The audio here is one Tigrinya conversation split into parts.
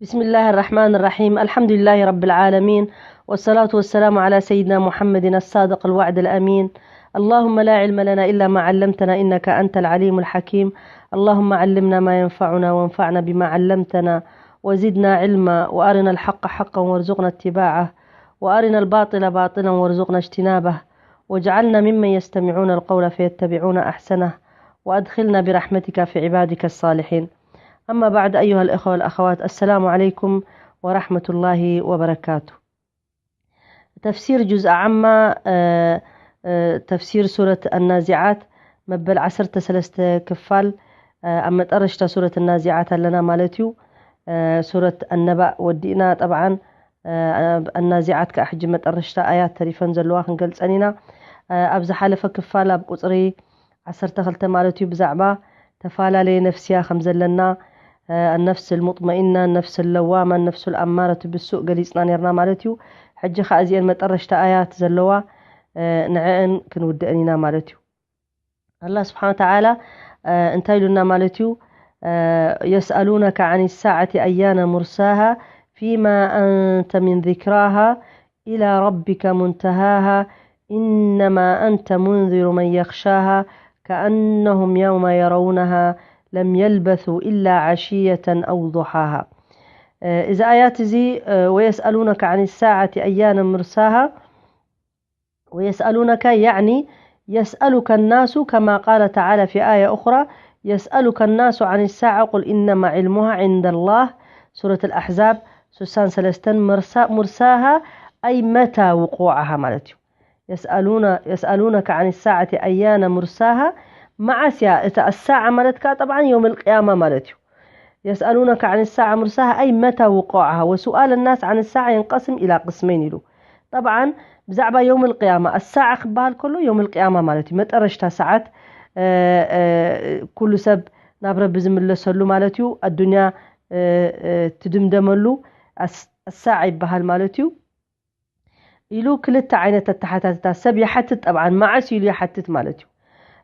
بسم الله الرحمن الرحيم. الحمد لله رب العالمين، والصلاة والسلام على سيدنا محمد الصادق الوعد الأمين. اللهم لا علم لنا إلا ما علمتنا إنك أنت العليم الحكيم. اللهم علمنا ما ينفعنا وانفعنا بما علمتنا وزدنا علما، وأرنا الحق حقا وارزقنا اتباعه، وأرنا الباطل باطلا وارزقنا اجتنابه، واجعلنا ممن يستمعون القول فيتبعون أحسنه، وأدخلنا برحمتك في عبادك الصالحين. أما بعد، أيها الإخوة والأخوات، السلام عليكم ورحمة الله وبركاته. ተፍሲር ጁዝ ዓማ፣ እ፣ እ፣ ተፍሲር ሱረት ኣናዚዓት መበል ዓሰርተ ሰለስተ ክፋል፣ እ፣ ኣብ መጠረሽታ ሱረት ኣናዚዓት ኣለና ማለት እዩ። እ፣ ሱረት ኣነባእ ወዲእና ጠብዓን፣ እ፣ ኣብ ኣናዚዓት ከዓ ሕጂ መጠረሽታ ኣያት ተሪፈን ዘለዋ ክንገልጸን ኢና። እ፣ ኣብ ዝሓለፈ ክፋል ኣብ ቁጽሪ ዓሰርተ ክልተ ማለት እዩ ብዛዕባ ተፈላለየ ነፍስያ ከም ዘለና፣ እ፣ ኣነፍስ ልሙጥመኢና፣ ነፍስ ለዋማ፣ ነፍሱ ልኣማረቱ ብሱእ ገሊጽና ነርና ማለት እዩ። ሕጂ ከዓ እዚአን መጠረሽታ ኣያት ዘለዋ፣ እ፣ ንዕአን ክንውድአን ኢና ማለት እዩ። ኣላህ ስብሓን ወተዓላ፣ እ፣ እንታይ ኢሉና ማለት እዩ? እ፣ የስኣሉነከ ዓን ሳዓቲ ኣያነ ሙርሳሃ ፊማ ኣንተ ምን ዚክራሃ إلى ربك منتهاها إنما أنت منذر من يخشاها كأنهم يوم يرونها لم يلبثوا إلا عشية أو ضحاها. እዚ ኣያት እዚ፣ ወየስኣሉነከ ዓን ሳዓቲ ኣያነ ሙርሳሃ፣ ወየስኣሉነከ ያዕኒ የስኣሉከ ናሱ ከማ ቃለ ተዓላ ፊ ኣያ ኡኽራ የስኣሉከ ናሱ ዓን ሳዓ ቁል ኢነማ ዒልሙሃ ዒንደ ላህ። ሱረት ኣልኣሕዛብ ስሳን ሰለስተን። ሙርሳሃ ኣይ መታ ውቁዓሃ ማለት እዩ። የስኣሉነከ ዓን ሳዓቲ ኣያነ ሙርሳሃ፣ መዓስ እያ እታ ኣሳዓ ማለት ከዓ ጠብዓን የውም ልቅያማ ማለት እዩ። የስኣሉነከ ዓን ሳዓ ሙርሳሃ ኣይ መታ ውቁዓሃ ወሱኣል ናስ ዓን ሳዓ የንቀስም ኢላ ቅስመይን ኢሉ። ጠብዓን ብዛዕባ የውም ልቅያማ ኣሳዓ ክበሃል ከሎ የውም ልቅያማ ማለት እዩ፣ መጠረሽታ ሰዓት፣ እ፣ እ፣ ኩሉ ሰብ ናብ ረቢ ዝምለሰሉ ማለት እዩ። ኣዱንያ፣ እ፣ እ፣ ትድምደመሉ ኣስ-፣ ኣሳዓ ይበሃል ማለት እዩ። ኢሉ ክልተ ዓይነት ኣተሓታትታ ሰብ ይሓትት። ጠብዓን መዓስ ኢሉ ይሓትት ማለት እዩ።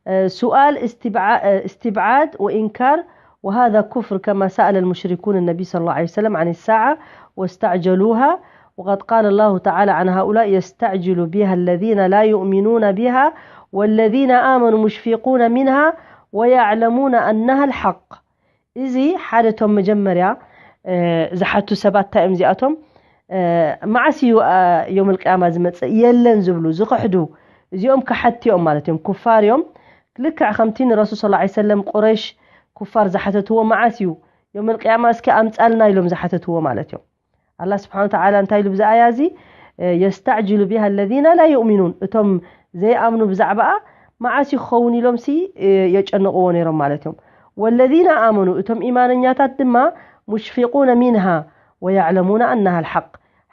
እ፣ ሱኣል እስትብዓ-፣ እ፣ እስትብዓድ ወኢንካር وهذا كفر كما سأل المشركون النبي صلى الله عليه وسلم عن الساعة واستعجلوها، وقد قال الله تعالى عن هؤلاء يستعجل بها الذين لا يؤمنون بها والذين آمنوا مشفقون منها ويعلمون أنها الحق. እዚ ሓደ እቶም መጀመርያ፣ እ፣ ዝሓቱ ሰባት እንታይ እዮም እዚኣቶም? እ፣ መዓስ እዩ፣ እ፣ የውም ልቅያማ ዝመጽእ የለን ዝብሉ ዝኽሕዱ፣ እዚኦም ከሓድቲ እዮም ማለት እዮም፣ ኩፋር እዮም። ልክዕ ከምቲ ንረሱል ሰለላሁ ዐለይሂ ወሰለም ቁረይሽ ኩፋር ዝሓተትዎ መዓስ እዩ የውም ልቅያማ እስኪ ኣምጻልና ኢሎም ዝሓተትዎ ማለት እዮም። ኣላህ ስብሓን ወተዓላ እንታይ ኢሉ ብዚ ኣያ እዚ? የስተዕጅሉ ቢሃ ለዚነ ላ ዩእሚኑን፣ እቶም ዘይኣምኑ ብዛዕባኣ መዓስ እዩ ክኸውን ኢሎም ሲ የጨንቕዎ ነይሮም ማለት እዮም። ወለዚነ ኣመኑ፣ እቶም ኢማነኛታት ድማ ሙሽፊቁነ ሚንሃ ወያዕለሙነ ኣናሃ ልሓቅ፣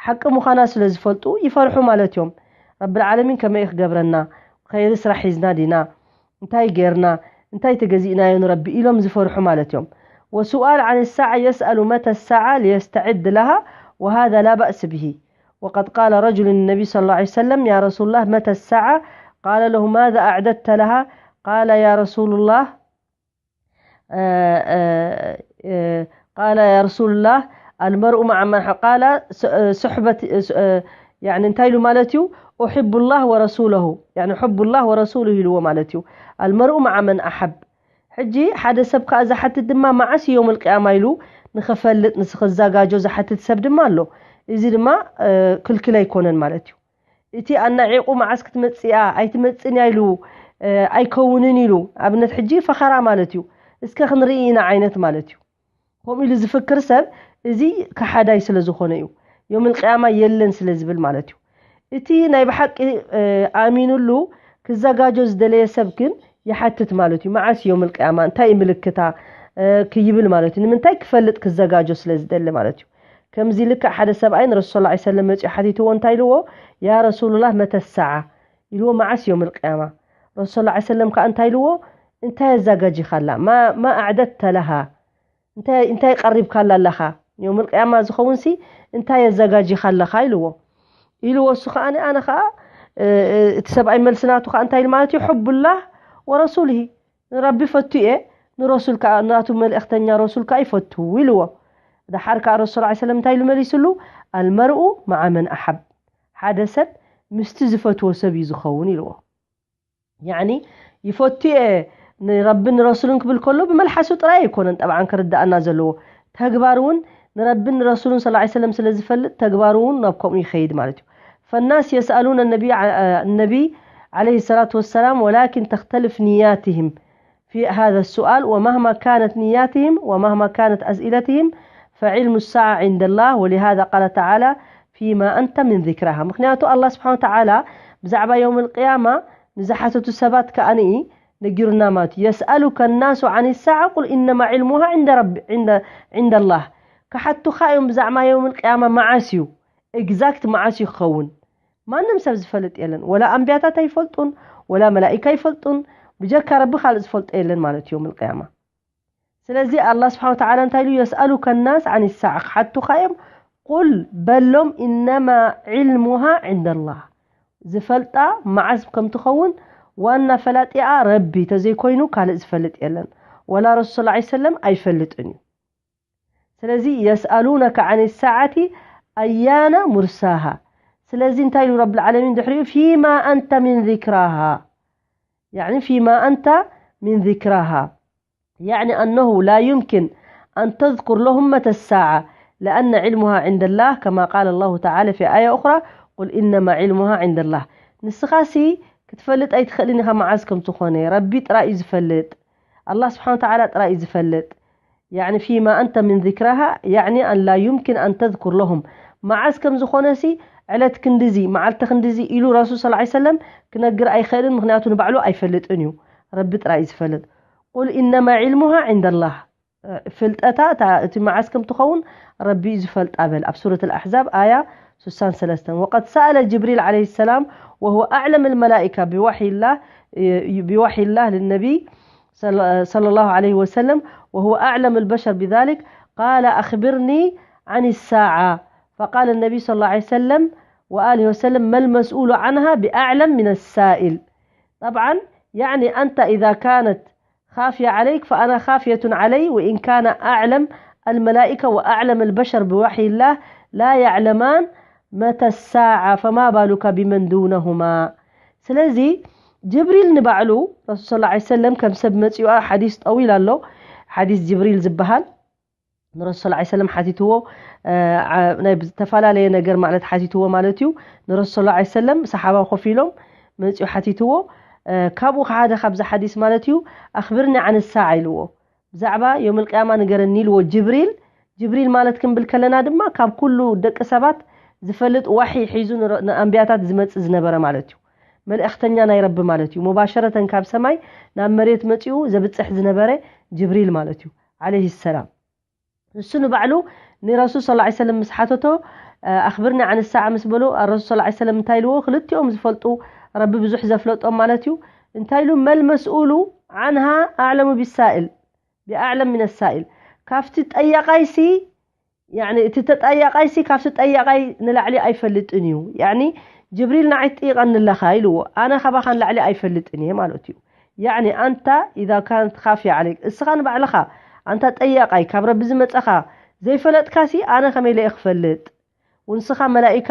ሓቂ ምዃና ስለ ዝፈልጡ ይፈርሑ ማለት እዮም። ረቢ ልዓለሚን ከመይ ክገብረና? ኸይሪ ስራሕ ሒዝና ዲና? እንታይ ጌርና? እንታይ ተገዚእናዮ ንረቢ ኢሎም ዝፈርሑ ማለት እዮም። ወሱኣል ዓን ሳዓ የስኣሉ መተ ሳዓ ሊየስተዕድ ለሃ ወሃዛ ላ በእስ ብሂ። وقد قال رجل للنبي صلى الله عليه وسلم يا رسول الله متى الساعة؟ قال له ماذا أعددت لها؟ قال يا رسول الله، آه، آه، آه، قال يا رسول الله المرء مع من ح-، قال س-، آه، صحبة، آه، س-، آه، يعني እንታይ ኢሉ ማለት እዩ? أحب الله ورسوله، يعني حب الله ورسوله ኢልዎ ማለት እዩ። المرء مع من أحب። ሕጂ ሓደ ሰብ ከኣ ዝሓትት ድማ መዓስ እዩ የውም ልቅያማ ኢሉ ንኽፈልጥ፣ ንስኽዛጋጆ ዝሓትት ሰብ ድማ ኣሎ። እዚ ድማ፣ እ፣ ክልክል ኣይኮነን ማለት እዩ። እቲ ኣናዒቑ መዓስ ክትመጽእ እያ፣ ኣይትመጽእን እያ ኢሉ፣ እ፣ ኣይከውንን ኢሉ። ኣብነት ሕጂ ፈኸራ ማለት እዩ። እስከ ክንርኢ ኢና ዓይነት ማለት እዩ። ከምኡ ኢሉ ዝፍክር ሰብ እዚ ከሓዳይ ስለ ዝኾነ እዩ። የውም ልቅያማ የለን ስለ ዝብል ማለት እዩ። እቲ ናይ ብሓቂ፣ እ፣ ኣሚኑሉ ክዘጋጆ ዝደለየ ሰብ ግን ይሓትት ማለት እዩ። መዓስ የውም ልቅያማ? እንታይ እዩ ምልክታ? እ፣ ክይብል ማለት እዩ። ንምንታይ ክፈልጥ ክዘጋጆ ስለ ዝደሊ ማለት እዩ። ከምዚ ልክዕ ሓደ ሰብኣይ ንረሱል ሰለላሁ ዐለይሂ ወሰለም መጺኡ ሓቲትዎ እንታይ ኢልዎ? ያ ረሱሉላህ መተ ሳዓ ኢልዎ፣ መዓስ የውም ልቅያማ? ረሱል ሰለላሁ ዐለይሂ ወሰለም ከኣ እንታይ ኢልዎ? እንታይ ኣዘጋጂኻላ? ማ፣ ማ ኣዕደድተ ለሃ? እንታይ፣ እንታይ ቀሪብካላ ኣለኻ? የውም ልቅያማ ዝኸውን ሲ እንታይ ኣዘጋጂኻ ኣለኻ ኢልዎ። ኢልዎ እሱ ከኣ ኣነ፣ ኣነ ከኣ፣ እ፣ እ፣ እቲ ሰብኣይ መልሲ ናቱ ከኣ እንታይ ኢሉ ማለት እዩ? ሑቡላህ ወረሱልሂ፣ ንረቢ ፈቱ እየ፣ ንረሱል ከኣ፣ ናቱ መልእኽተኛ ረሱል ከኣ ይፈቱ ኢልዎ። ደሓር ከዓ ረሱል ላ ሰለም እንታይ ኢሉ መሊስሉ? ኣልመርኡ መዓ መን ኣሓብ፣ ሓደ ሰብ ምስቲ ዝፈትዎ ሰብ እዩ ዝኸውን ኢልዎ። ያኒ ይፈቱ እየ ንረብን ንረሱልን ክብል ከሎ ብመልሓሱ ጥራይ ኣይኮነን ጠብዓን ክርዳእና ዘለዎ፣ ተግባር እውን ንረብን ንረሱልን ስለ ሰለም ስለ ዝፈልጥ ተግባሩ እውን ናብ ከምኡ ይኸይድ ማለት እዩ። فالناس يسألون النبي ع- النبي عليه الصلاة والسلام ولكن تختلف نياتهم في هذا السؤال، ومهما كانت نياتهم ومهما كانت أسئلتهم فعلم الساعة عند الله، ولهذا قال تعالى فيما أنت من ذكرها. ምኽንያቱ ኣላህ ስብሓን ወተዓላ ብዛዕባ የውም ልቅያማ ንዝሓተቱ ሰባት ከኣ ነጊሩና ማለት እዩ። يسألك الناس عن الساعة قل إنما علمها عند رب عند عند الله። ክሓቱኻ እዮም ብዛዕባ የውም ልቅያማ መዓስ እዩ፣ ኤግዛክት መዓስ እዩ ክኸውን። ማንም ሰብ ዝፈልጥ የለን። ወላ ኣንብያታት ኣይፈልጡን፣ ወላ መላኢካ ኣይፈልጡን። ብጀካ ረቢ ካልእ ዝፈልጦ የለን ማለት እዩ የውም ልቅያማ። ስለዚ ኣላህ ስብሓን ወተዓላ እንታይ ኢሉ? يسألك الناس عن الساعة، ክሓቱኻ እዮም። ቁል፣ በሎም፣ إنما علمها عند الله، ዝፈልጣ መዓስ ከም ትኸውን ዋና ፈላጢኣ ረቢ ተዘይኮይኑ ካልእ ዝፈልጥ የለን። ወላ ረሱል ላ ሰለም ኣይፈልጥን እዩ። ስለዚ يسألونك عن الساعة أيان مرساها። ስለዚ እንታይ ኢሉ ረብል ዓለሚን ድሕሪኡ? فيما أنت من ذكراها، يعني فيما أنت من ذكراها، يعني أنه لا يمكن أن تذكر لهم متى الساعة لأن علمها عند الله، كما قال الله تعالى في آية أخرى: قل إنما علمها عند الله. ንስኻሲ ክትፈልጥ ኣይትኽእልን ኢኻ መዓዝ ከም ዝኾነ፣ ረቢ ጥራይ እዩ ዝፈልጥ። ኣላህ ስብሓን ወተዓላ ጥራይ እዩ ዝፈልጥ። يعني فيما أنت من ذكراها، يعني أن لا يمكن أن تذكر لهم። መዓዝ ከም ዝኾነሲ፣ ዕለት ክንድዚ፣ መዓልቲ ክንድዚ ኢሉ ረሱል ሰለላሁ ዐለይሂ ወሰለም ክነግር ኣይኽእልን፣ ምኽንያቱ ንባዕሉ ኣይፈልጥን እዩ። ረቢ ጥራይ እዩ ዝፈልጥ። قل إنما علمها عند الله። ፍልጠታ፣ እታ፣ እቲ መዓዝ ከም ትኸውን ረቢ እዩ ዝፈልጣ በል። ኣብ ሱረት ኣልኣሕዛብ ኣያ ስሳን ሰለስተን። وقد سأل جبريل عليه السلام وهو أعلم الملائكة بوحي الله، بوحي الله للنبي صلى، صلى الله عليه وسلم، وهو أعلم البشر بذلك، قال: أخبرني عن الساعة. فقال النبي صلى الله عليه وسلم وآله وسلم: ما المسؤول عنها بأعلم من السائل. طبعا، يعني أنت إذا كانت خافية عليك فأنا خافية علي، وإن كان أعلم الملائكة وأعلم البشر بوحي الله لا يعلمان متى الساعة، فما بالك بمن دونهما. ስለዚ ጅብሪል ንባዕሉ ረሱል ሰለላሁ ዐለይሂ ወሰለም ከም ሰብ መጺኡ፣ ሓዲስ ጠዊል ኣሎ፣ ሓዲስ ጅብሪል ዝበሃል። ንረሱል ሰለላሁ ዐለይሂ ወሰለም ሓቲትዎ፣ እ፣ ዓ-፣ ናይ ዝተፈላለየ ነገር ማለት ሓቲትዎ ማለት እዩ። ንረሱል ሰለላሁ ዐለይሂ ወሰለም ሰሓባ ኮፍ ኢሎም መጺኡ ሓቲትዎ። እ፣ ካብኡ ሓደ ካብዛ ሓዲስ ማለት እዩ፣ ኣኽብርኒ ዓን ሳዓ ኢልዎ። ብዛዕባ የውመል ቅያማ ንገረኒ ኢልዎ ጅብሪል። ጅብሪል ማለት ክንብል ከለና ድማ ካብ ኩሉ ደቂ ሰባት ዝፈልጥ ዋሒ ሒዙ ንረ-፣ ንኣንብያታት ዝመጽእ ዝነበረ ማለት እዩ። መልእኽተኛ ናይ ረቢ ማለት እዩ። ሙባሸረተን ካብ ሰማይ ናብ መሬት መጺኡ ዘብጽሕ ዝነበረ ጅብሪል ማለት እዩ፣ ዓለይሂ ሰላም። ንሱ ንባዕሉ ንረሱል ሰለላሁ ዐለይሂ ወሰለም ምስ ሓተቶ፣ እ፣ ኣኽብርኒ ዓን ሳዓ ምስ በሎ፣ ረሱል ሰለላሁ ዐለይሂ ወሰለም እንታይ ኢልዎ? ክልቲኦም ዝፈልጡ፣ ረቢ ብዙሕ ዘፍለጦም ማለት እዩ። እንታይ ኢሉ? መል መስኡሉ ዓንሃ ኣዕለሙ ቢሳኢል፣ ቢኣዕለም ሚነ ሳኢል። ካብቲ ጠያቓይሲ፣ ያዕኒ እቲ ተጠያቓይሲ ካብቲ ጠያቓይ ንላዕሊ ኣይፈልጥን እዩ። ያዕኒ ጅብሪል ንዓይ ትጥይቐኒ ኣለኻ ኢልዎ፣ ኣነ ካባኻ ንላዕሊ ኣይፈልጥን እየ ማለት እዩ። ያዕኒ ኣንታ ኢዛ ካነት ካፍያ ዓለይክ፣ እስኻ ንባዕልኻ ኣንታ ጠያቓይ ካብ ረቢ ዝመጸኻ ዘይፈለጥካሲ ኣነ ከመይ ኢለ እየ ክፈልጥ? ውንስኻ መላኢካ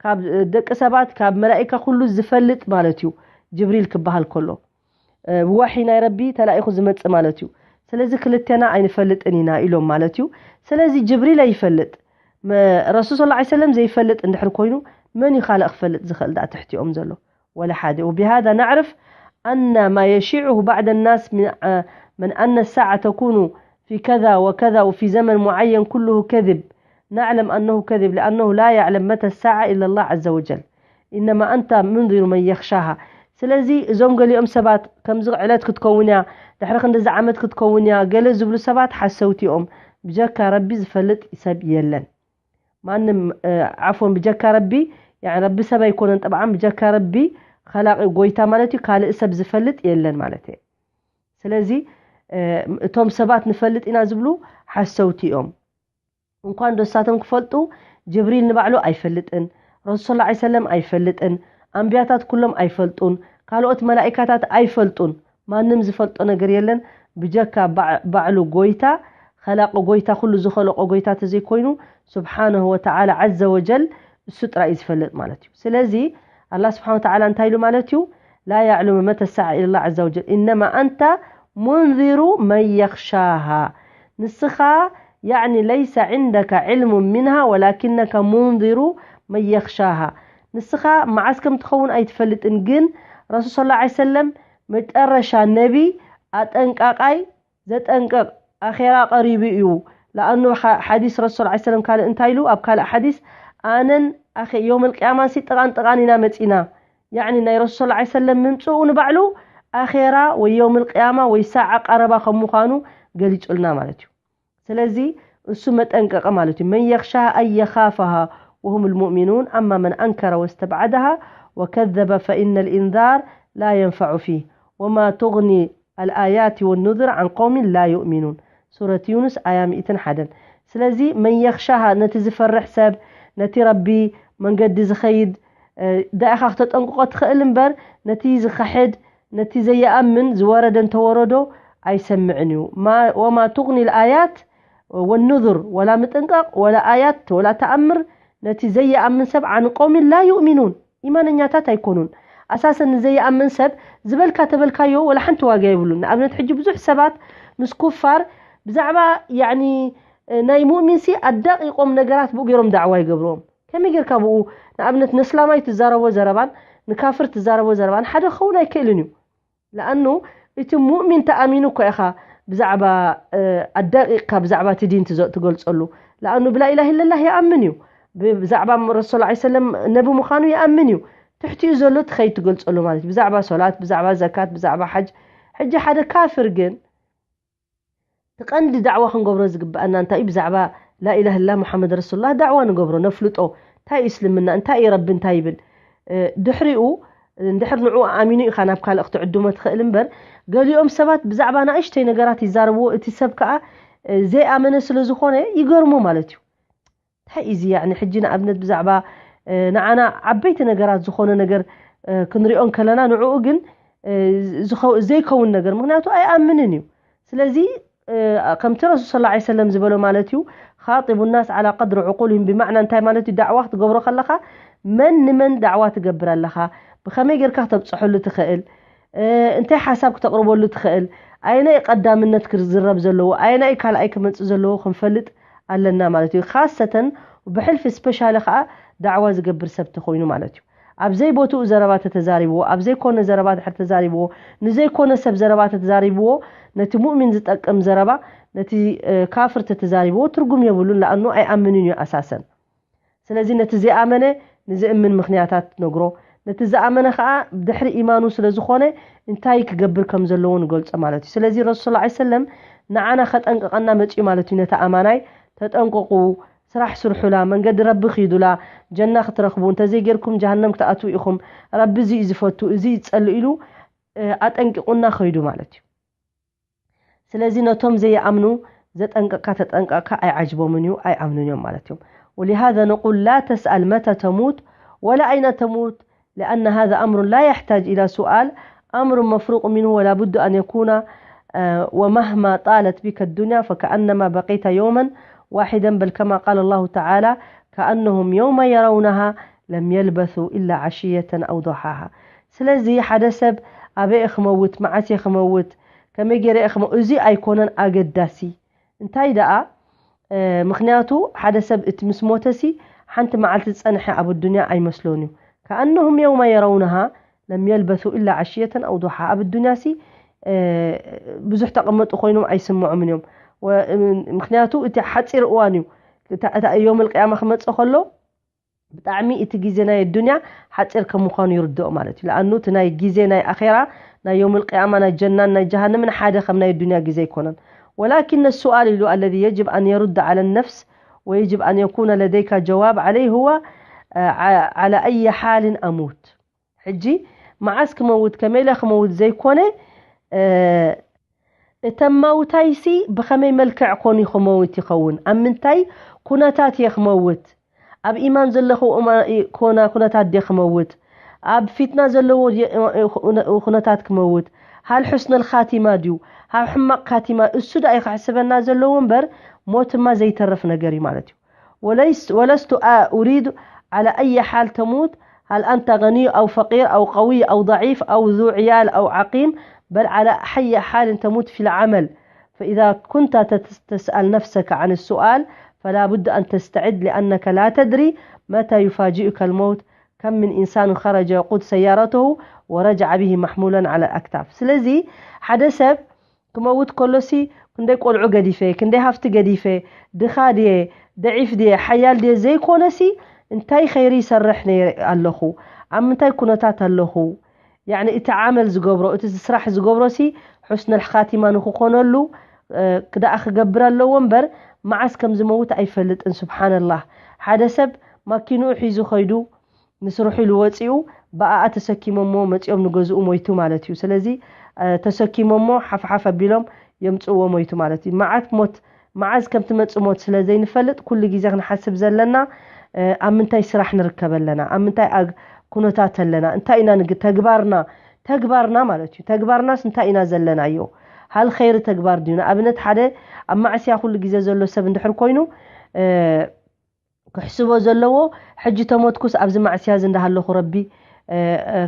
ካብ ደቂ ሰባት፣ ካብ መላኢካ ኩሉ ዝፈልጥ ማለት እዩ ጅብሪል ክበሃል ከሎ። እ፣ ብዋሒ ናይ ረቢ ተላኢኹ ዝመጽእ ማለት እዩ። ስለዚ ክልቴና ኣይንፈልጥን ኢና ኢሎም ማለት እዩ። ስለዚ ጅብሪል ኣይፈልጥ። መ-፣ ረሱል ሰለላሁ ዐለይሂ ወሰለም ዘይፈልጥ እንድሕር ኮይኑ መን እዩ ካልእ ክፈልጥ ዝኽእል ደኣ ትሕቲኦም ዘሎ? ወላ ሓደ። وبهذا نعرف أن ما يشيعه بعض الناس من، من أن الساعة تكون في كذا وكذا وفي زمن معين كله كذب. نعلم أنه كذب لأنه لا يعلم متى الساعة إلا الله عز وجل. إنما أنت منذر من يخشاها. ስለዚ እዞም ገሊኦም ሰባት ከምዚ ዕለት ክትከውን እያ፣ ድሕሪ ክንድዚ ዓመት ክትከውን እያ ገለ ዝብሉ ሰባት ሓሰውቲ እዮም። ብጀካ ረቢ ዝፈልጥ ሰብ የለን። ማንም፣ እ፣ ዓፎን ብጀካ ረቢ፣ ያዕኒ ረቢ ሰብ ኣይኮነን ጠብዓን፣ ብጀካ ረቢ ኸላቂ ጎይታ ማለት እዩ፣ ካልእ ሰብ ዝፈልጥ የለን ማለት እየ። ስለዚ፣ እ፣ እቶም ሰባት ንፈልጥ ኢና ዝብሉ ሓሰውቲ እዮም። እንኳን ዶ ንሳቶም ክፈልጡ፣ ጅብሪል ንባዕሉ ኣይፈልጥን፣ ረሱል ሰለላሁ ዐለይሂ ወሰለም ኣይፈልጥን፣ ኣንብያታት ኩሎም ኣይፈልጡን፣ ካልኦት መላኢካታት ኣይፈልጡን። ማንም ዝፈልጦ ነገር የለን ብጀካ ባዕ-፣ ባዕሉ ጎይታ ኸላቂ ጎይታ፣ ኩሉ ዝኸለቆ ጎይታ ተዘይኮይኑ፣ ስብሓነሁ ወተዓላ ዐዘ ወጀል፣ እሱ ጥራይ እዩ ዝፈልጥ ማለት እዩ። ስለዚ ኣላህ ስብሓነ ወተዓላ እንታይ ኢሉ ማለት እዩ? لا يعلم متى الساعة إلا الله عز وجل إنما أنت منذر من يخشاها. ንስኻ يعني ليس عندك علم منها ولكنك منذر من يخشاها. ንስኻ መዓስ ከም ትኸውን ኣይትፈልጥን፣ ግን ረሱል ሰለላሁ ዐለይሂ ወሰለም መጨረሻ ነቢ፣ ኣጠንቃቃይ፣ ዘጠንቅቕ፣ ኣኼራ ቀሪቡ እዩ። ለኣኑ ሓ-፣ ሓዲስ ረሱል ሰለላሁ ዐለይሂ ወሰለም ካልእ እንታይ ኢሉ? ኣብ ካልእ ሓዲስ ኣነን ኣኼ-፣ የውመል ቅያማን ሲ ጥቓን ጥቓን ኢና መጺና። ያዕኒ ናይ ረሱል ሰለላሁ ዐለይሂ ወሰለም ምምጽኡ ንባዕሉ ኣኼራ ወይ የውመል ቅያማ ወይ ሳዓ ቀረባ ከም ምዃኑ ገሊጹልና ማለት እዩ። ስለዚ እሱ መጠንቀቂ ማለት እዩ። من يخشاها أي يخافها وهم المؤمنون أما من أنكر واستبعدها وكذب فإن الإنذار لا ينفع فيه وما تغني الآيات والنذر عن قوم لا يؤمنون. ሱረት ዩኑስ ኣያ ሚእትን ሓደን። ስለዚ መን የኽሻሃ፣ ነቲ ዝፈርሕ ሰብ፣ ነቲ ረቢ መንገዲ ዝኸይድ፣ እ፣ ዳኢኻ ክተጠንቅቆ ትኽእል እምበር፣ ነቲ ዝኸሕድ፣ ነቲ ዘይኣምን ዝወረደ እንተወረዶ ኣይሰምዕን እዩ። ማ-፣ ወማ ቱግኒ ልኣያት ወኑዙር፣ ወላ ምጥንቃቕ፣ ወላ ኣያት፣ ወላ ተኣምር፣ ነቲ ዘይኣምን ሰብ ዓን ቆውሚን ላ ዩእሚኑን፣ ኢማነኛታት ኣይኮኑን። ኣሳሰን ንዘይኣምን ሰብ ዝበልካ ተበልካዮ ወላ ሓንቲ ዋጋ የብሉን። ንኣብነት ሕጂ ብዙሕ ሰባት ምስ ኩፋር ብዛዕባ ያዕኒ ናይ ሙእሚንሲ ኣዳቂቆም ነገራት ብኡ ገይሮም ዳዕዋ ይገብርዎም። ከመይ ጌርካ ብኡ ንኣብነት ነስላማይ ትዛረቦ ዘረባን ንካፍር ትዛረቦ ዘረባን ሓደ ክኸውን ኣይክእልን እዩ። ለኣኑ እቲ ሙእሚን ተኣሚኑ እኮ ኢኻ ብዛዕባ፣ እ፣ ኣዳቂቕካ ብዛዕባ እቲ ዲን ትዘ-፣ ትገልጸሉ። ለኣኑ ብላኢላህ ኢለላህ ይኣምን እዩ። ብ-፣ ብዛዕባ ረሱል ሰለላሁ ዐለይሂ ወሰለም ነቢ ምዃኑ ይኣምን እዩ። ትሕቲኡ ዘሎ ትኸይድ ትገልጸሉ ማለት እዩ። ብዛዕባ ሶላት፣ ብዛዕባ ዘካት፣ ብዛዕባ ሓጅ። ሕጂ ሓደ ካፍር ግን እቲ ቀንዲ ዳዕዋ ክንገብሮ ዝግብኣና እንታይ እዩ? ብዛዕባ ላኢላህ ኢላ ሙሓመድ ረሱሉላህ ዳዕዋ ንገብሮ፣ ነፍልጦ። እንታይ እዩ እስልምና? እንታይ እዩ ረቢ? እንታይ ይብል? እ፣ ድሕሪኡ፣ እንድሕር ንዑ ኣሚኑ ኢኻ ናብ ካልእ ክትዕድሞ ትኽእል እምበር፣ ገሊኦም ሰባት ብዛዕባ ንእሽተይ ነገራት ይዛረብዎ፣ እቲ ሰብ ከኣ፣ እ፣ ዘይኣመነ ስለ ዝኾነ ይገርሞ ማለት እዩ። እንታይ እዩ እዚ? ያዕኒ፣ ሕጂ ንኣብነት ብዛዕባ፣ እ፣ ንዓና ዓበይቲ ነገራት ዝኾነ ነገር፣ እ፣ ክንሪኦ እንከለና፣ ንዕኡ ግን፣ እ፣ ዝኸው-፣ ዘይከውን ነገር፣ ምኽንያቱ ኣይኣምንን እዩ። ስለዚ፣ እ፣ ከምቲ ረሱል ሰለላሁ ዐለይሂ ወሰለም ዝበሎ ማለት እዩ፣ "ኻጢቡ ናስ ዓላ ቀድሪ ዕቁልሂም"፣ ብማዕና እንታይ ማለት እዩ? ዳዕዋ ክትገብሮ ከለኻ፣ መን ንመን ዳዕዋ ትገብር ኣለኻ? ብኸመይ ጌርካ ክተብጽሐሉ ትኽእል? እ፣ እንታይ ሓሳብ ክተቕርበሉ ትኽእል? ኣየናይ ቀዳምነት ክዝረብ ዘለዎ? ኣየናይ ካልኣይ ክመጽእ ዘለዎ ክንፈልጥ ኣለና ማለት እዩ። ካሰተን ብሕልፊ ስፔሻሊ ከኣ ዳዕዋ ዝገብር ሰብ ተኾይኑ ማለት እዩ። ኣብ ዘይቦትኡ ዘረባ ተተዛሪብዎ፣ ኣብ ዘይኮነ ዘረባ ድሕር ተዛሪብዎ፣ ንዘይኮነ ሰብ ዘረባ ተተዛሪብዎ፣ ነቲ ሙእሚን ዝጠቅም ዘረባ፣ ነቲ፣ እ፣ ካፍር ተተዛሪብዎ ትርጉም የብሉን፣ ለኣኑ ኣይኣምንን እዩ ኣሳሰን። ስለዚ ነቲ ዘይኣመነ ንዝእምን ምኽንያታት ነግሮ፣ ነቲ ዝኣመነ ኸኣ ድሕሪ ኢማኑ ስለ ዝኾነ እንታይ ክገብር ከም ዘለዎ ንገልጾ ማለት እዩ። ስለዚ ረሱል ሰለላሁ ዐለይሂ ወሰለም ንዓና ከጠንቅቐና መጺኡ ማለት እዩ። ነቲ ኣማናይ ተጠንቀቑ፣ ስራሕ ስርሑላ፣ መንገዲ ረቢ ኺዱላ፣ ጀና ክትረኽቡ፣ እንተዘይጌርኩም ጀሃነም ክትኣትዉ ኢኹም፣ ረቢ እዚ እዩ ዝፈቱ፣ እዚ እዩ ዝጸልእ ኢሉ፣ እ፣ ኣጠንቂቑና ኸይዱ ማለት እዩ። ስለዚ ነቶም ዘይኣምኑ ዘጠንቀቕካ ተጠንቀቕካ ኣይዓጅቦምን እዩ፣ ኣይኣምኑን እዮም ማለት እዮም። ولهذا نقول لا تسأل متى تموت ولا أين تموت لأن هذا أمر لا يحتاج إلى سؤال أمر مفروغ منه ولا بد أن يكون، آه، ومهما طالت بك الدنيا فكأنما بقيت يوما واحدا بل كما قال الله تعالى كأنهم يوم يرونها لم يلبثوا إلا عشية أو ضحاها. ስለዚ ሓደ ሰብ ኣበይ እየ ክመውት፣ መዓስ እየ ክመውት፣ ከመይ ገይረ እየ ክመ-፣ እዚ ኣይኮነን ኣገዳሲ። እንታይ ደኣ፣ እ፣ ምኽንያቱ ሓደ ሰብ እቲ ምስ ሞተሲ ሓንቲ መዓልቲ ዝጸንሐ ኣብ ኣዱንያ ኣይመስሎን እዩ። ከኣነሁም የውመ የረውነሃ ለም የልበሱ ኢላ ዓሽየተን ኣው ዱሓ። ኣብ ኣዱንያሲ፣ እ፣ ብዙሕ ተቐመጡ ኮይኖም ኣይስምዖምን እዮም። ወ-፣ ምኽንያቱ እቲ ሓጺር እዋን እዩ። እታ፣ እታ የውመል ቅያማ ክመጽእ ከሎ ብጣዕሚ እቲ ግዜ ናይ ኣዱንያ ሓጺር ከም ምዃኑ ይርድኦ ማለት እዩ። ለኣኑ እቲ ናይ ግዜ ናይ ኣኼራ፣ ናይ የውመል ቅያማ፣ ናይ ጀናን ናይ ጀሃነምን ሓደ ከም ናይ ኣዱንያ ግዜ ኣይኮነን። ወላኪን ሱኣል ኢሉ ኣለዚ የጅብ ኣን የሩድ ዓለ ነፍስ ወየጅብ ኣን የኩነ ለደይካ ጀዋብ ዓለይ ሁወ፣ እ፣ ዓ-፣ ዓላ ኣይ ሓልን ኣሙት። ሕጂ መዓስ ክመውት፣ ከመይ ኢለ ክመውት ዘይኮነ፣ እ፣ እተማውታይሲ ብኸመይ መልክዕ ኮን ክመውት ይኸውን? ኣብ ምንታይ ኩነታት እየ ክመውት? ኣብ ኢማን ዘለኹ እማ-፣ ኢ-፣ ኮና-፣ ኩነታት ድየ ክመውት? ኣብ ፊትና ዘለዎ ድየ-፣ እ-፣ እ-፣ ኩነ-፣ ኩነታት ክመውት? هل حسن الخاتمة ድዩ፣ هل ሕማቕ ካቲማ፣ እሱ ዳ እዩ ክሕስበና ዘለዎ እምበር ሞትማ ዘይተርፍ ነገር እዩ ማለት እዩ። وليس ولست أريد على أي حال تموت، هل أنت غني أو فقير أو قوي أو ضعيف أو ذو عيال أو عقيم، بل على أي حال تموت في العمل. فإذا كنت تسأل نفسك عن السؤال، فلا بد أن تستعد، لأنك لا تدري متى يفاجئك الموت. كم من إنسان خرج يقود سيارته ورجع به محمولا على الأكتاف. ስለዚ ሓደ ሰብ ክመውት ከሎሲ ክንደይ ቆልዑ ገዲፈ፣ ክንደይ ሃፍቲ ገዲፈ፣ ድኻ ድየ፣ ደዒፍ ድየ፣ ሓያል ድየ ዘይኮነሲ እንታይ ኸይሪ ይሰርሕ ነይረ ኣለኹ፣ ኣብ ምንታይ ኩነታት ኣለኹ፣ ያዕኒ እቲ ዓመል ዝገብሮ፣ እቲ ስራሕ ዝገብሮሲ ሑስነል ኻቲማ ንክኾነሉ ክደኣ ክገብር ኣለዎ እምበር መዓስ ከም ዝመውት ኣይፈልጥን። ስብሓንላህ፣ ሓደ ሰብ ማኪንኡ ሒዙ ኸይዱ ንስርሑ ኢሉ ወፂኡ ብኣኣ ተሰኪሞሞ መፂኦም ንገዝኡ ሞይቱ ማለት እዩ። ስለዚ ተሰኪሞሞ ሓፍሓፍ ኣቢሎም የምፅእዎ ሞይቱ ማለት እዩ። መዓት ሞት መዓዝ ከም ትመፅእ ሞት ስለ ዘይንፈልጥ ኩሉ ግዜ ክንሓስብ ዘለና ኣብ ምንታይ ስራሕ ንርከብ ኣለና፣ ኣብ ምንታይ ኩነታት ኣለና፣ እንታይ ኢና ንግ ተግባርና ተግባርና ማለት እዩ። ተግባርናስ እንታይ ኢና ዘለናዮ? ሃል ኸይሪ ተግባር ድዩ? ንኣብነት ሓደ ኣብ ማዕስያ ኩሉ ግዜ ዘሎ ሰብ እንድሕር ኮይኑ ክሕስቦ ዘለዎ ሕጂ ተሞትኩስ ኣብዚ ማዕስያ እዚ እንዳሃለኹ ረቢ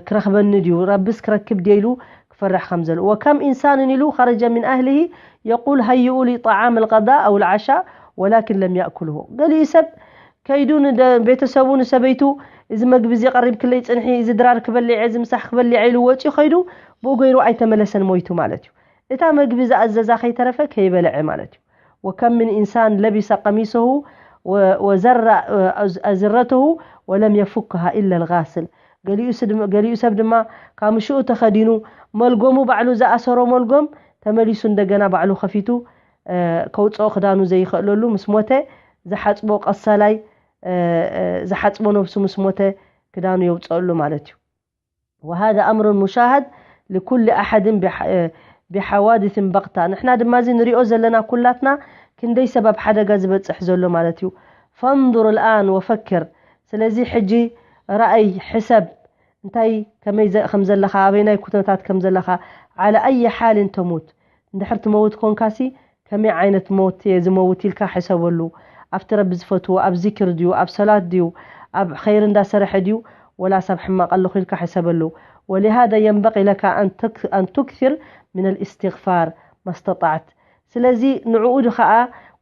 ክረኽበኒ ድዩ፣ ረብስ ክረክብ ድየ ኢሉ ክፈርሕ ከም ዘሎ። وكم إنسان ኢሉ خرج من أهله يقول هيئوا لي طعام الغداء أو العشاء ولكن لم يأكله። ገሊኡ ሰብ ከይዱ ቤተሰቡ ንሰበይቱ እዚ መግቢ እዚ ቀሪብክለይ ፅንሒ፣ እዚ ድራር ክበሊዐ፣ እዚ ምሳሕ ክበሊዐ ኢሉ ወፂኡ ከይዱ ብኡ ገይሩ ኣይተመለሰን ሞይቱ ማለት እዩ። እታ መግቢ ዝኣዘዛ ከይተረፈ ከይበለዐ ማለት እዩ። وكم من إنسان لبس قميصه وزر أزرته ولم يفكها إلا الغاسل። ገሊኡ ሰብ ድማ ካምሽኡ ተኸዲኑ መልጎሙ ባዕሉ ዝኣሰሮ መልጎም ተመሊሱ እንደገና ባዕሉ ከፊቱ ከውፅኦ ክዳኑ ዘይኽእለሉ ምስ ሞተ ዝሓፅቦ ቀሰላይ ዝሓፅቦ ነብሱ ምስ ሞተ ክዳኑ የውፅአሉ ማለት እዩ። وهذا أمر مشاهد لكل أحد بحوادث بغتة። ንሕና ድማ እዚ ንሪኦ ዘለና ኩላትና ክንደይ ሰብ ኣብ ሓደጋ ዝበፅሕ ዘሎ ማለት እዩ። فانظر الآن وفكر። ስለዚ ሕጂ ራእይ፣ ሕሰብ፣ እንታይ ከመይ ከም ዘለኻ፣ ኣበይናይ ኩነታት ከም ዘለኻ። على أي حال تموت። እንድሕር ትመውት ኮንካሲ ከመይ ዓይነት ሞት እየ ዝመውት ኢልካ ሕሰበሉ። ኣብቲ ረቢ ዝፈትዎ ኣብ ዚክር ድዩ፣ ኣብ ሰላት ድዩ፣ ኣብ ኸይር እንዳሰረሐ ድዩ፣ ወላስ ኣብ ሕማቕ ኣለኹ ኢልካ ሕሰበሉ። ولهذا ينبغي لك أن تكثر من الاستغفار ما استطعت። ስለዚ ንዕኡ ኸዓ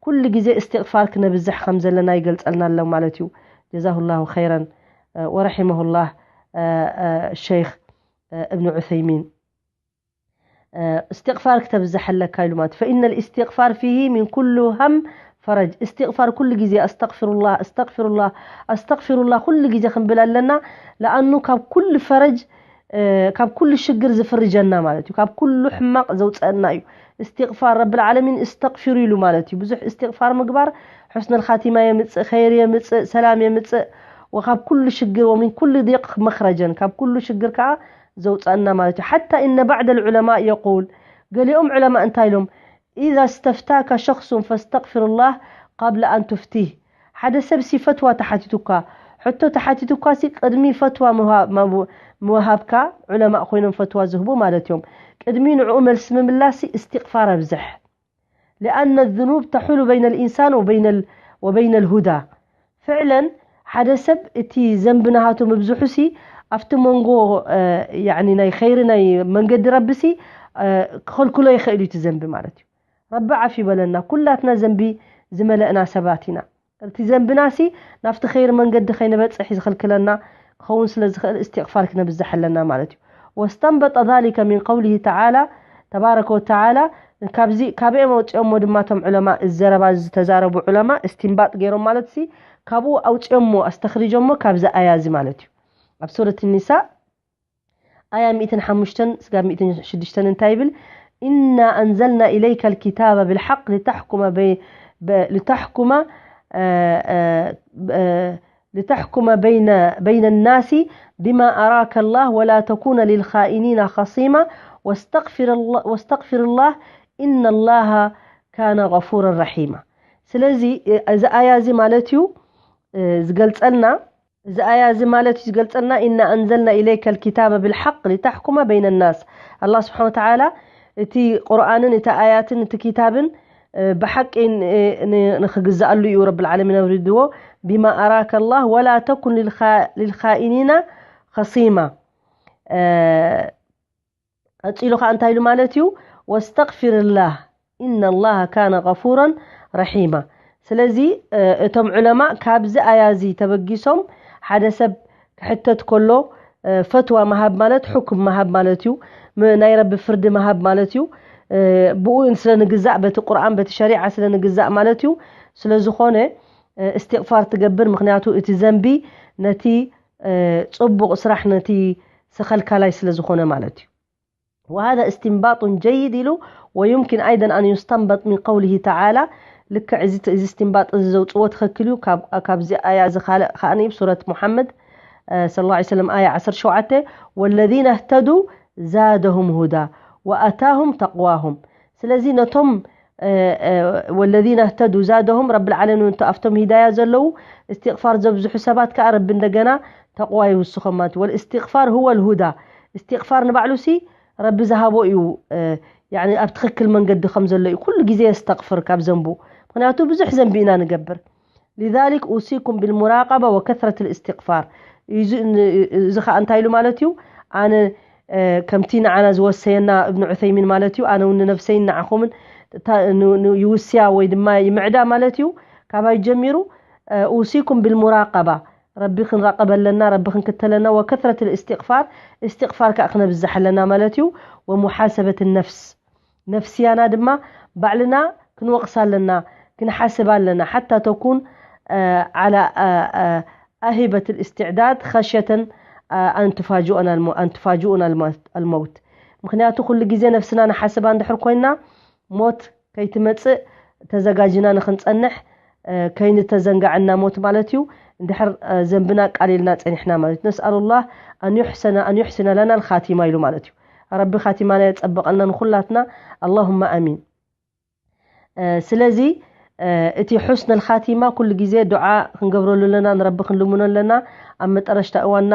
ኩሉ ግዜ እስትቕፋር ክነብዝሕ ከም ዘለና ይገልጸልና ኣሎ ማለት እዩ። جزاه الله خيرا ورحمه الله الشيخ ابن عثيمين። እስትቕፋር ክተብዝሕ ኣለካ ኢሉ ማለት። فإن الاستغفار فيه من كل هم فرج። እስትቕፋር ኩሉ ግዜ أستغفر الله أستغفر الله أستغفر الله ኩሉ ግዜ ክንብል ኣለና። ለኣኑ ካብ ኩሉ ፈረጅ ካብ ኩሉ ሽግር ዝፍርጀና ማለት እዩ። ካብ ኩሉ ሕማቕ ዘውፀአና እዩ። እስትቕፋር ረብል ዓለሚን እስተቕፊሩ ኢሉ ማለት እዩ። ብዙሕ እስትቕፋር ምግባር ሑስነል ኻቲማ የምፅእ፣ ኸይር የምፅእ፣ ሰላም የምፅእ። ወካብ ኩሉ ሽግር ومن كل ضيق مخرجا ካብ ኩሉ ሽግር ከዓ ዘውፀአና ማለት እዩ። حتى إن بعض العلماء يقول ገሊኦም ዑለማ እንታይ ኢሎም إذا استفتاك شخص فاستغفر الله قبل أن تفتيه። ሓደ ሰብ ሲ ፈትዋ ተሓቲቱካ፣ ሕቶ ተሓቲቱካ ሲ ቅድሚ ፈትዋ ምሃብካ ዑለማእ ኮይኖም ፈትዋ ዝህቡ ማለት እዮም። ቅድሚ ንዕኡ መልሲ ምምላስ ሲ እስትቕፋር ኣብዝሕ። لأن الذنوب تحول بين الإنسان وبين وبين الهدى። ፍዕለን ሓደ ሰብ እቲ ዘንቢ ናሃቱ ምብዝሑ ሲ ኣብቲ መንጎ ያኒ ናይ ኸይሪ ናይ መንገዲ ረቢ ሲ ክኸልክሎ ይኽእል እዩ እቲ ዘንቢ ማለት እዩ። ረቢ ዓፍ ይበለና። ኩላትና ዘንቢ ዝመለእና ሰባት ኢና። እቲ ዘንብና ሲ ናብቲ ኸይሪ መንገዲ ከይንበፅሕ ዝኽልክለና ክኸውን ስለ ዝኽእል እስትቕፋር ክነብዝሕ ኣለና ማለት እዩ። واستنبط ذلك من قوله تعالى تبارك وتعالى ካብዚ ካበኦም ኣውፅኦሞ ድማ እቶም ዑለማ እዚ ዘረባ እዚ ዝተዛረቡ ዑለማ እስትንባጥ ገይሮም ማለት ሲ ካብኡ ኣውፅኦሞ ኣስተኽሪጆሞ ካብዚ ኣያ እዚ ማለት እዩ። ኣብ ሱረት ኒሳ ኣያ ሚእትን ሓሙሽተን ስጋብ ሚእትን ሽዱሽተን እንታይ ይብል? إنا أنزلنا إليك الكتاب بالحق لتحكم بي ب- لتحكم آه، آه، آه، لتحكم بين بين الناس بما أراك الله ولا تكون للخائنين خصيما واستغفر الله واستغفر الله إن الله كان غفورا رحيما። ስለዚ እዚ ኣያ እዚ ማለት እዩ ዝገልጸልና እዚ ኣያ እዚ ማለት እዩ ዝገልጸልና፣ ኢና ኣንዘልና ኢለይከ ልኪታበ ብልሓቅ ሊታሕኩመ በይነ ናስ። ኣላህ ስብሓን ወተዓላ እቲ ቁርኣንን እቲ ኣያትን እቲ ኪታብን ብሓቂ ንክግዛኣሉ እዩ ረብል ዓለሚን ኣውሪድዎ። ቢማ ኣራከ ላህ ወላ ተኩን ልልኻኢኒና ኸሲማ። ቀጺሉ ከዓ እንታይ ኢሉ ማለት እዩ? ወስተግፊርላህ ኢነ ላህ ካነ ገፉራን ረሒማ። ስለዚ እቶም ዑለማ ካብዚ ኣያ እዚ ተበጊሶም ሓደ ሰብ ክሕተት ከሎ ፈትዋ መሃብ ማለት ሕኩም መሃብ ማለት እዩ። ናይ ረቢ ፍርዲ መሃብ ማለት እዩ። ብኡ ስለ ንግዛእ፣ በቲ ቁርኣን በቲ ሸሪዓ ስለ ንግዛእ ማለት እዩ። ስለ ዝኾነ እስትቕፋር ትገብር፣ ምክንያቱ እቲ ዘንቢ ነቲ ጽቡቕ ስራሕ ነቲ ሰኸልካላይ ስለ ዝኾነ ማለት እዩ። وهذا استنباط جيد ኢሉ ويمكن أيضا أن يستنبط من قوله تعالى ልክዕ እዚ እስትንባጥ እዚ ዘውፅዎ ትኽክል እዩ። ካብዚ ኣያ እዚ ካልእ ከዓኒ ብሱረት ሙሓመድ صلى الله عليه وسلم ኣያ ዓሰርተ ሸውዓተ والذين اهتدوا زادهم هدى وآتاهم تقواهم ስለዚ ነቶም والذين اهتدوا زادهم ረቢ ዓለሚን ኣብቶም ሂዳያ ዘለዉ እስትቕፋር ዘብዝሑ ሰባት ከዓ ረቢ እንደገና ተቕዋ ይውስኾም ማለት እዩ። والاستغفار هو الهدى እስትቕፋር ንባዕሉ ሲ ረቢ ዝሃቦ እዩ። ኣብ ትኽክል መንገዲ ከም ዘሎ እዩ ኩሉ ግዜ የስተቕፍር ካብ ዘንቡ። ምክንያቱ ብዙሕ ዘንቢ ኢና ንገብር። لذلك أوصيكم بالمراقبة وكثرة الاستغفار እዚ ከዓ እንታይ ኢሉ ማለት እዩ? ኣነ ከምቲ ንዓና ዝወሰየና እብን ዑሰይሚን ማለት እዩ። ኣነ እውን ንነብሰይን ንዓኹምን ይውስያ ወይ ድማ ይምዕዳ ማለት እዩ። ካባይ ጀሚሩ أوصيكم بالمراقبة ረቢ ክንራቐብ ኣለና፣ ረቢ ክንክተለና። وكثرة الاستغفار እስትቕፋር ከዓ ክነብዝሕ ኣለና ማለት እዩ። ومحاسبة النفس ነፍስያና ድማ ባዕልና ክንወቕሳ ኣለና፣ ክንሓስብ ኣለና። حتى تكون على أهبة الاستعداد خشية أن تفاجئنا الموت ምክንያቱ ኩሉ ግዜ ነፍስና ንሓስባ እንድሕር ኮይና ሞት ከይትመጽእ ተዘጋጅና ንክንጸንሕ ከይንተዘንጋዐና ሞት ማለት እዩ። እንድሕር ዘንብና ቃሊልና ጸኒሕና ማለት እዩ። نسأل الله أن يحسن أن يحسن لنا الخاتمة ኢሉ ማለት እዩ። ረቢ ኻቲማና የጸብቐልና ንኹላትና። اللهم آمين ስለዚ እቲ حسن الخاتمة ኩሉ ግዜ ዱዓ ክንገብረሉ ኣለና፣ ንረቢ ክንልምኖ ኣለና። ኣብ መጠረሽታ እዋንና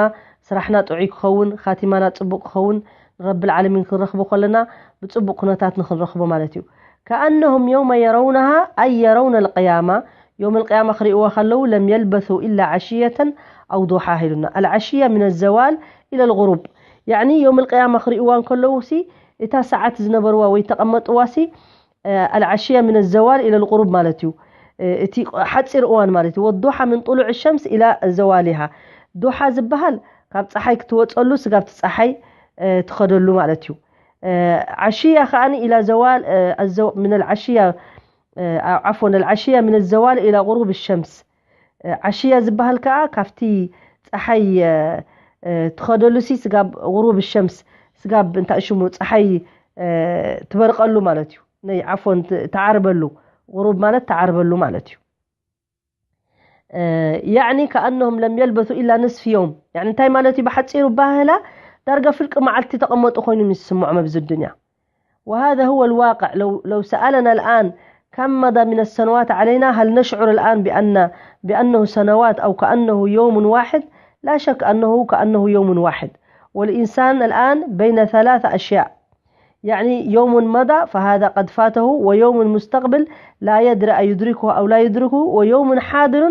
ስራሕና ጥዑይ ክኸውን፣ ኻቲማና ጽቡቕ ክኸውን፣ ንረቢ ዓለሚን ክንረኽቦ ከለና ብጽቡቕ ኩነታት ንክንረኽቦ ማለት እዩ። كأنهم يوم يرونها أي يرون القيامة يوم القيامة ክርእይዋ ከለዉ لم يلبثوا إلا عشية أو ضحاها ኢሉና። العشية من الزوال إلى الغروب يعني يوم القيامة ክርእይዋ እንከለዉ ሲ እታ ሰዓት ዝነበርዋ ወይ ተቐመጥዋ ሲ العشية من الزوال إلى الغروب ማለት እዩ። እቲ ሓፂር እዋን ማለት እዩ። والضحى من طلوع الشمس إلى زوالها ضحى ዝበሃል ካብ ፀሓይ ክትወፀሉ ስጋብ እቲ ፀሓይ ትኸደሉ ማለት እዩ። ዓሽያ ከዓኒ إلى زوال من العشية عفوا العشية من الزوال إلى غروب الشمس ዓሽያ ዝበሃል ከዓ ካብቲ ፀሓይ ትኸደሉ ሲ ስጋብ غروب الشمس ስጋብ እንታይ ሽሙ ፀሓይ ትበርቐሉ ማለት እዩ። ናይ ዓፎን ትዓርበሉ غروب ማለት ትዓርበሉ ማለት እዩ። يعني كأنهم لم يلبثوا إلا نصف يوم يعني እንታይ ማለት እዩ ብሓፂሩ ባህላ ዳርጋ ፍርቂ መዓልቲ ተቐመጡ ኮይኖም ይስምዖም ኣብዚ ዱንያ። وهذا هو الواقع لو لو سألنا الآن كم مضى من السنوات علينا هل نشعر الآن بأن بأنه سنوات أو كأنه يوم واحد؟ لا شك أنه كأنه يوم واحد. والإنسان الآن بين ثلاث أشياء يعني يوم مضى فهذا قد فاته ويوم مستقبل لا يدري أيدركه أو لا يدركه ويوم حاضر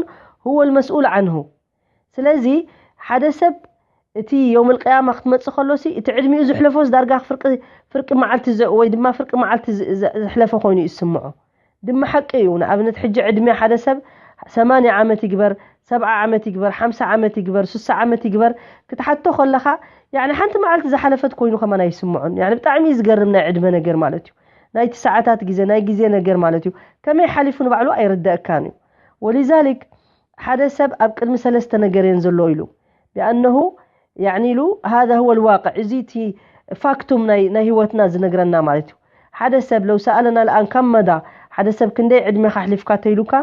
هو المسؤول عنه. ስለዚ ሓደ ሰብ እቲ يوم القيامة ክትመጽእ ከሎሲ እቲ ዕድሚኡ ዝሕለፎስ ዳርጋ ፍርቂ ፍርቂ መዓልቲ ወይ ድማ ፍርቂ መዓልቲ ዝሕለፈ ኮይኑ ይስምዖ። ድማ ሓቂ እዩ። ንኣብነት ሕጂ ዕድሜ ሓደ ሰብ ሰማንያ ዓመት ይግበር፣ ሰብዓ ዓመት ይግበር፣ ሓምሳ ዓመት ይግበር፣ ስሳ ዓመት ይግበር ክትሓቶ ከለኻ ያኒ ሓንቲ መዓልቲ ዝሓለፈት ኮይኑ ከማን ኣይስምዖን። ያኒ ብጣዕሚ እዩ ዝገርም ናይ ዕድመ ነገር ማለት እዩ። ናይቲ ሰዓታት ግዜ ናይ ግዜ ነገር ማለት እዩ። ከመይ ሓሊፉ ንባዕሉ ኣይርደእካን እዩ። ولذلك ሓደ ሰብ ኣብ ቅድሚ ሰለስተ ነገር እየን ዘለዎ ኢሉ بأنه يعني ኢሉ هذا هو الواقع እዚ እቲ ፋክቱም ናይ ናይ ህይወትና ዝነግረና ማለት እዩ። ሓደ ሰብ لو سألنا الآن كم مضى ሓደ ሰብ ክንደይ ዕድሜኻ ኣሕሊፍካ ተይሉካ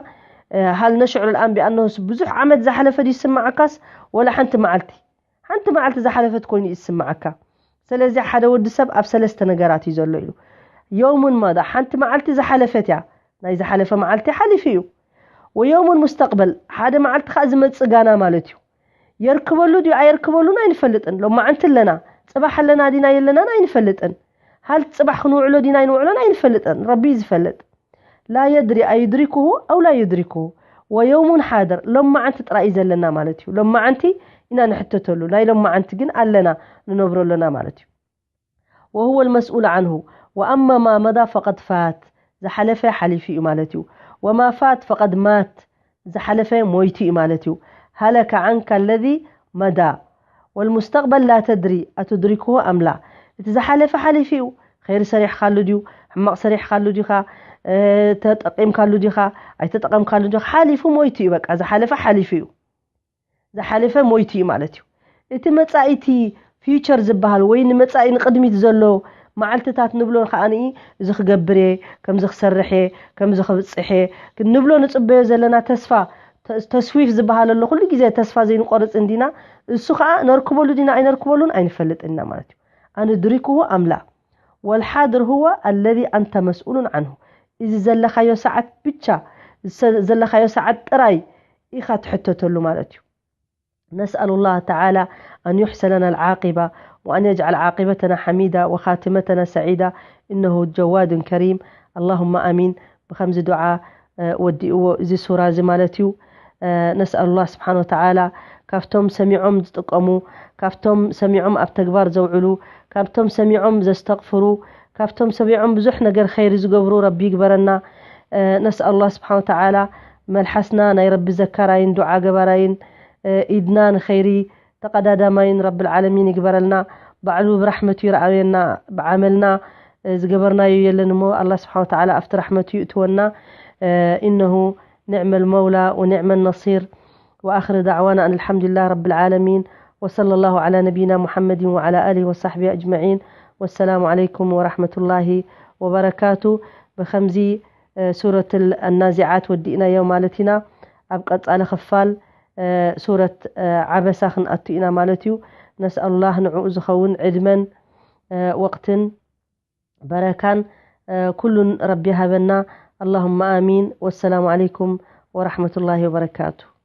هل نشعر الآن بأنه ብዙሕ ዓመት ዝሓለፈ ድዩ ዝስምዓካስ ወላ ሓንቲ መዓልቲ ሓንቲ መዓልቲ ዝሓለፈት ኮይኑ እዩ ዝስምዓካ። ስለዚ ሓደ ወዲ ሰብ ኣብ ሰለስተ ነገራት እዩ ዘሎ ኢሉ። يوم مضى ሓንቲ መዓልቲ ዝሓለፈት እያ ናይ ዝሓለፈ መዓልቲ ሓሊፉ እዩ። ويوم مستقبل ሓደ መዓልቲ ከዓ ዝመፅእ ጋና ማለት እዩ። የርክበሉ ድዩ ኣየርክበሉን ኣይንፈልጥን። ሎማዓንቲ ኣለና፣ ጽባሕ ኣለና ዲና የለናን ኣይንፈልጥን። ሃልቲ ጽባሕ ክንውዕሎ ዲና ኣይንውዕሎን ኣይንፈልጥን። ረቢ እዩ ዝፈልጥ። ላ የድሪ ኣዩድሪኩሁ ኣው ላ ዩድሪኩሁ። ወየውሙን ሓድር፣ ሎማዓንቲ ጥራይ እዩ ዘለና ማለት እዩ። ሎማዓንቲ ኢና ንሕተተሉ። ናይ ሎማዓንቲ ግን ኣለና፣ ንነብሮ ኣለና ማለት እዩ። وهو المسؤول عنه وأما ما مضى فقد فات. ዝሓለፈ ሓሊፉ እዩ ማለት እዩ። وما فات فقد مات. ዝሓለፈ ሞይቱ እዩ ማለት እዩ። هلك عنك الذي مضى. والمستقبل لا تدري أتدركه أم لا. እቲ ዝሓለፈ ሓሊፉ እዩ። ኸይሪ ሰሪሕካሉ ድዩ? ሕማቕ ሰሪሕካሉ ዲኻ? እ፣ ተጠቂምካሉ ዲኻ? ኣይተጠቀምካሉ ዲኻ? ሓሊፉ ሞይቱ እዩ። በቃ ዝሓለፈ ሓሊፉ እዩ። ዝሓለፈ ሞይቱ እዩ ማለት እዩ። እቲ መጻኢቲ ፊውቸር ዝበሃል ወይ ንመጻኢ ንቕድሚት ዘሎ መዓልትታት ንብሎ ከኣኒ እዚ ክገብር እየ፣ ከምዚ ክሰርሕ እየ፣ ከምዚ ክብጽሕ እየ ንብሎ ንጽበዮ ዘለና ተስፋ ተ-፣ ተስዊፍ ዝበሃል ኣሎ። ኩሉ ግዜ ተስፋ ዘይንቆርጽ እንዲና፣ እሱ ከኣ ነርክበሉ ዲና ኣይነርክበሉን ኣይንፈልጥን ኢና ማለት እዩ። ኣንድሪክሁ ኣም ላ ወልሓድር ሁወ ኣለዚ ኣንተ መስኡሉን ዓንሁ። እዚ ዘለኻዮ ሰዓት ብቻ፣ ዘ-፣ ዘለኻዮ ሰዓት ጥራይ ኢኻ ትሕተተሉ ማለት እዩ። نسأل الله تعالى أن يحسن لنا العاقبة وأن يجعل عاقبتنا حميدة وخاتمتنا سعيدة إنه جواد كريم. اللهم آمين. ብኸምዚ ዱዓ፣ እ፣ ወዲእዎ እዚ ሱራ እዚ ማለት እዩ። እ፣ ነስኣሉላህ ስብሓን ወተዓላ ካብቶም ሰሚዖም ዝጥቀሙ፣ ካብቶም ሰሚዖም ኣብ ተግባር ዘውዕሉ፣ ካብቶም ሰሚዖም ዘስተቕፍሩ፣ ካብቶም ሰሚዖም ብዙሕ ነገር ኸይሪ ዝገብሩ ረቢ ይግበረና። እ፣ ነስኣሉላህ ስብሓን ወተዓላ መልሓስና ናይ ረቢ ዘካራይን ዱዓ ገባራይን፣ እ፣ ኢድና ንኸይሪ ተቐዳዳማይን ረብል ዓለሚን ይግበረልና። ባዕሉ ብራሕመቱ ይርኣየና፣ ብዓመልና፣ እ፣ ዝገበርናዮ የለን እሞ ኣላህ ስብሓን ወተዓላ ኣብቲ ራሕመቱ ይእትወና። እ፣ ኢነሁ ኒዕመል መውላ ወኒዕመል ነሲር። وآخر دعوانا أن الحمد لله رب العالمين، وصلى الله على نبينا محمد وعلى آله وصحبه أجمعين. والسلام عليكم ورحمة الله وبركاته. ብኸምዚ፣ እ፣ ሱረቱል ኣናዚዓት ወዲእናዮ ማለት ኢና። ኣብ ቀጻሊ ክፋል፣ እ፣ ሱረት፣ እ፣ ዓበሳ ክንኣቱ ኢና ማለት እዩ። ነስኣሉላህ ንዕኡ ዝኸውን ዕድመን፣ እ፣ ወቕትን በረካን፣ እ፣ ኩሉን ረቢ ይሃበና። ኣላሁመ ኣሚን። ወሰላሙ ዓለይኩም ወራሕመቱላሂ ወበረካቱ።